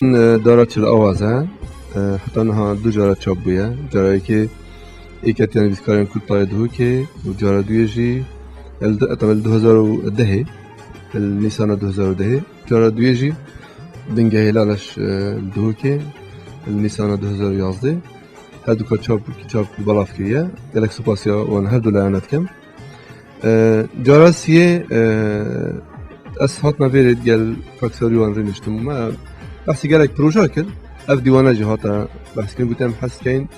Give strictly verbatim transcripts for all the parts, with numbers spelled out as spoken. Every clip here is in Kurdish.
Dara Çil Awaz e. E, heta niha du cara çap bûye. Cara yekê êketiya nivîskarên Kurd tayê Duhokê û cara duyê jî el du, etam el du hezar û dehê, el Nîsana du hezar û dehê. Cara duyê jî Bingehê Laleş, e, li Duhokê, el Nîsana du hezar û yazdeh. Her du ka çap, çap belav kiriye. Gelek supasiya wan her du layana dikim. E, cara siyê, e, ez hatime vêrê digel Kak Sewrî wan rûniştim. Me behsî gelek proje kir. Ev dîwana jî hate behs kirin, gotin em hez dikeyn.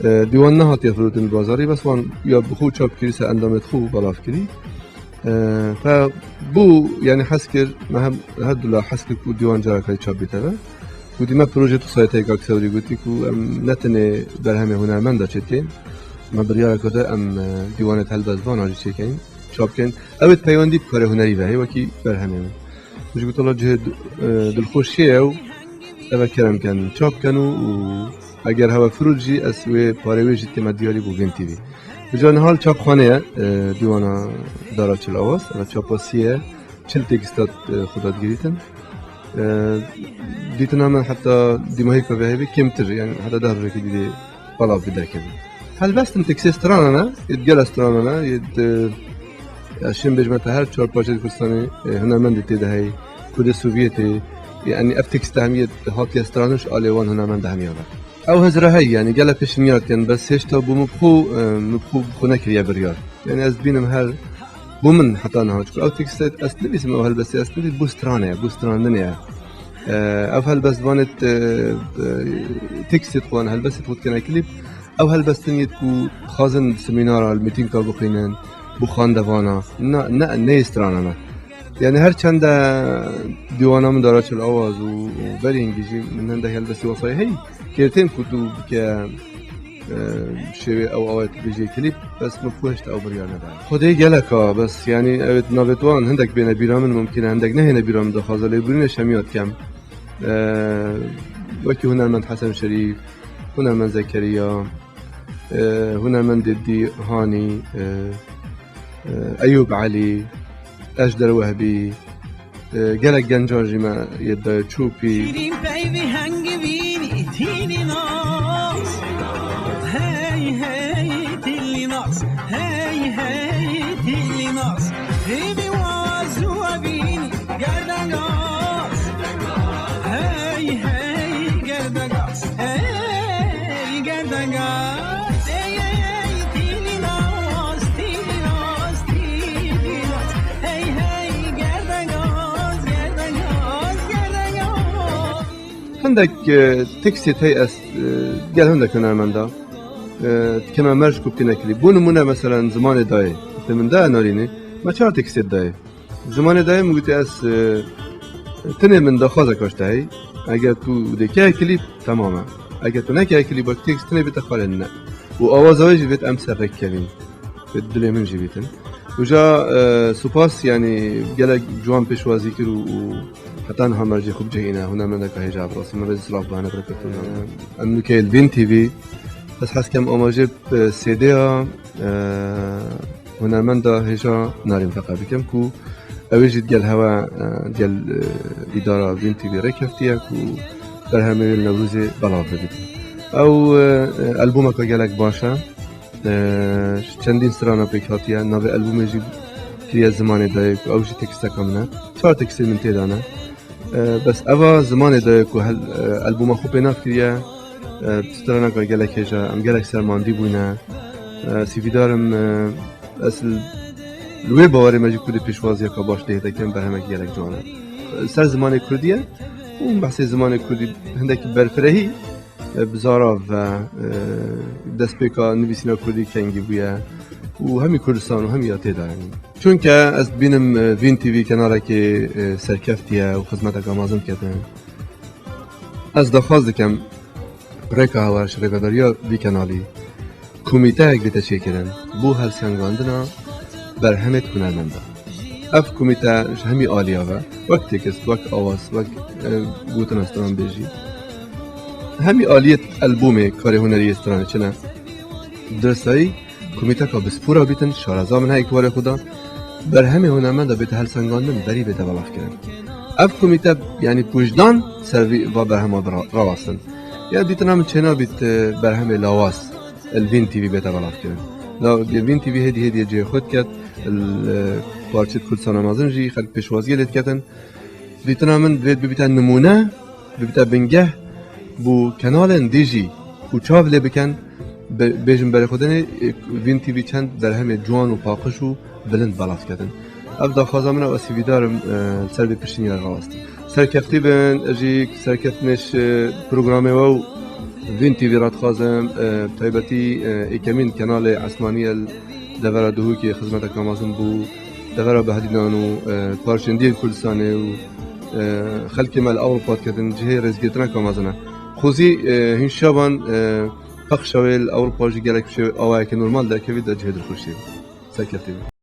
E, dîwan nehatiye firotin bazarî, bes wan ya bi xwe çap kirî, ser endamê xwe belav kirî. E, fe bû, yani hez kir, me hem her du la hez kir ku dîwan careke çap bîte ve. Gotî me proje tu sayteyê Kak Sewrî, gotî ku em ne tenê berhemê hunermenda çêdikeyn, me biryareke de em, e, dîwanê helbestvana jî çêkeyn, çap keyn. Ew ê peywendî bi karê hunerî ve heye wekî berhemê min. Min jî got, wela cihê du-, e, dilxweşiyê ye û ev e kerem ken çap ken û, û eger hewe firot jî ez wê parê wê jî dikime diyarî bo Vîn T V. Îca niha li çapxanê ye, e, dîwana Dara Çil Awaz, ev çapa siyê ye. Çil tekîsta, e, xwe da digirîtin. E, dîtina min heta dîmahîka vehê bê kêmtir, yani heta deh rojekê dî dê belav bî derkevin. Helbestin tekstê stranan e, yê di gele stranan e, yê di, ya şên bêjme te her çar parçeyê Kurdistanê, e, hunermendê tê de heye, Kurdê Sovyetê, yani ev teksta hemî yê hatiye stranin ji alê wan hunermenda hemiya ve. Ew hizra heye, yani gele pêşniyar dikin, bes hêşta bo min bi xwe, e, min bi xwe, bi xwe nekiriye biryar. Yani ez dibînim her bo min heta niha, çiku ew tekstê ez nivîsim, ew helbestê ez nivîsim, bo stranê ye, bo strandinê ye. E, ew helbestvanê, e, e, tekstê xwe, helbestê xwe dikene klîp, ew helbestin yê ku dixwazin semînara, li mîtînka bixwînin, bo xwendevana, ne, ne, ne yê strana me. Yani her çende dîwana min Dara Çil Awaz û, û berî hingî jî min hindek helbestî wesayê hey, kêrtên ku tu bike, e, şêwê ew awayê tu bêjê klîp, bes min xwe hişt ew biryar neda. Xwedê gelek a, bes yani ew ê navê wan hindek bêne bîra min, mumkin e hindek nehêne bîra min, daxwaza lêborînê şemiya dikem. E, wekî hunermend Hesen Şerîf, hunermend Zekeriya, e, hunermendê dî Hanî, e, e, Eyûb Elî, Ejder Wehbî, e, gelek gencan jî me yê dayê Çopî. Şîrîn peyvî hengî vînî tînî nas. Hey hey tîlî nas. Hey hey tîlî nas. Hêvî waz û evînî gerdengaz. Hey hey gerdengaz. Hey gerdengaz. Hey hey hey tîlî nas, tîlî nas, tîlî nas. Hey hey gerdengaz, gerdengaz, gerdengaz. Hindek, e, tekstê tey ez, e, gel hindek hunermenda, e, dikeme merj ku bîne klîp. Bo nimûne, meselen, Zimanê Dayê. Te min daya narînê, me çar tekstê dayê. Zimanê Dayê min gotiye ez, e, tenê min daxwazeka ji te heye. Eger tu dê keye klîp, temam e. Eger tu nekeye klîp, wek tekst tenê bête xalê ne. Û awaza wê jî vêt em ser rêk kevîn. Vêt dilê min jî bîtin. Uca, e, supas, yani gelek ciwan pêşwazî kir û, û heta niha mercê xwe bicihîne, hunermendeka hêja bi rastî min rêz û silav bane bire keftin. Em nûkeyê li Vîn T V, ez hez kem amajê, e, C D ya, e, hunermenda hêja Narîn Feqe bikim ku ew ê jî digel hewe, e, digel, e, îdara Vîn T V rêkeftiye ku berhemê wê li Newrozê belav bibîtin. Ew, e, e, albûmeke gelek baş e. E, ji çendîn strana pêk hatiye. Navê albûmê jî kiriye Zimanê Dayê ku ew jî teksteka min e. Çar tekstên min tê de ne. E, bes eva Zimanê Dayê ku hel-, e, albûma xwe pênav kiriye, e, straneka gelek hêja, em gelek sermandî bûne. E, sîvîdar im, e, ez li, li wê bawerê me jî Kurdê pêşwaziyeka baş dihête kem berhemekî gelek ciwan e. Ser zimanê Kurdî ye û behsê zimanê Kurdî hindekî berfirehî, e, bi zarav ve, e, destpêka nivîsîna Kurdî kengî bûye û hemî Kurdistan û hemî ya tê de, yani. Çunke ez dibînim, e, Vîn T V kenarekê, e, serkeftî ye û xizmeteka mezin dike. Ez daxwaz dikim, rêka hewa ji rêvedariya vî kenalî komîteyek bête çêkirin bo helsengandina berhemêt hunermenda. Ev komîte ji hemî aliya ve, wek tekst, wek awaz, wek, e, gotina stranbêjî, hemî aliyê albûmê karê hunerî yê stranê çi ne. Diristayî, komîteka bispor a bîtin, şareza min heye ku warê xwe da, berhemê hunermenda bête helsengandin, berî bête belavkirin. Ev komîte, yanî pûjdan ser vî, va berhema bi ra-, rawastin. Ya dîtina min çênabît, e, berhemê lawaz li Vîn T V bête belavkirin. La, Vîn T V hêdî hêdî cihê xwe diket, li, e, parçeyê Kurdistana mezin jî xelk pêşwaziyê lê diketin. Dîtina min divê bibîte nimûne, bibîte bingeh bo kanalên dî jî ku çav lê bikin, be-, bêjin berê xwe dinê, e, Vîn T V çend berhemê ciwan û paqij û bilind belav diketin. Ev daxwaza min e, ez hîvîdar im, e, li ser vê piştîniyar rawest. Serkeftî bin, ez jî serkeftinê ji programê we û Vîn T V re dixwazim, e, bi taybetî, e, êkemîn kenalê esmanî ye li devera Duhokê xizmeteke mezin bû, devera Behdîdan û, e, parçên dî yên Kurdistanê û, e, xelkê me li Ewropa diketin, cihê rêzgirtineke mezin e. Xwezî, e, hîn şavan, e, pexşa wê li Ewropa jî gelek bi şêwê awayeke normal derkevî de cihê dilxweşiyê. Serkeftî bin.